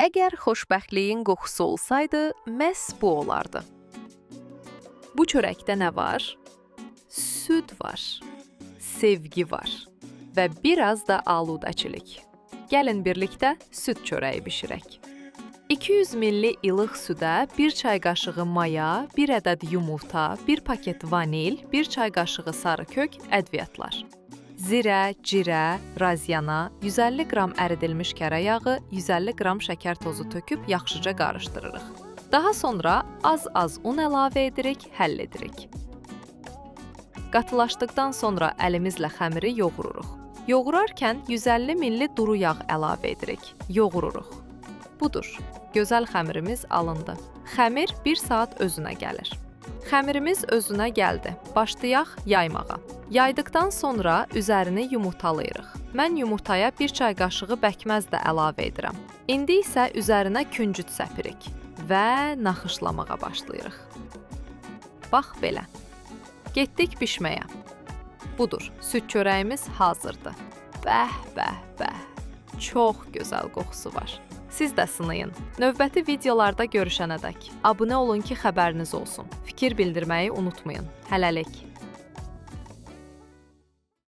Əgər xoşbəxtliyin qoxusu olsaydı, məhz bu olardı. Bu çörəkdə nə var? Süd var, sevgi var və biraz da aludəçilik. Gəlin birlikdə süd çörəyi bişirək. 200 milli ilıq südə 1 çay qaşığı maya, 1 ədəd yumurta, 1 paket vanil, 1 çay qaşığı sarı kök ədviyyatlar. Zirə, cirə, razyana, 150 qram əridilmiş kərə yağı, 150 qram şəkər tozu töküb yaxşıca qarışdırırıq. Daha sonra az-az un əlavə edirik, həll edirik. Qatılaşdıqdan sonra əlimizlə xəmiri yoğururuq. Yoğurarkən 150 milli duru yağ əlavə edirik. Yoğururuq. Budur. Gözəl xəmirimiz alındı. Xəmir 1 saat özünə gəlir. Xəmirimiz özünə gəldi. Başlayaq yaymağa. Yaydıqdan sonra üzərini yumurtalayırıq. Mən yumurtaya 1 çay qaşığı bəkməz də əlavə edirəm. İndi isə üzərinə küncüt səpirik və naxışlamağa başlayırıq. Bax belə. Getdik bişməyə. Budur, süd çörəyimiz hazırdır. Bəh, bəh, bəh. Çox gözəl qoxusu var. Siz də sınayın. Növbəti videolarda görüşənədək abunə olun ki, xəbəriniz olsun. Fikir bildirməyi unutmayın. Hələlik.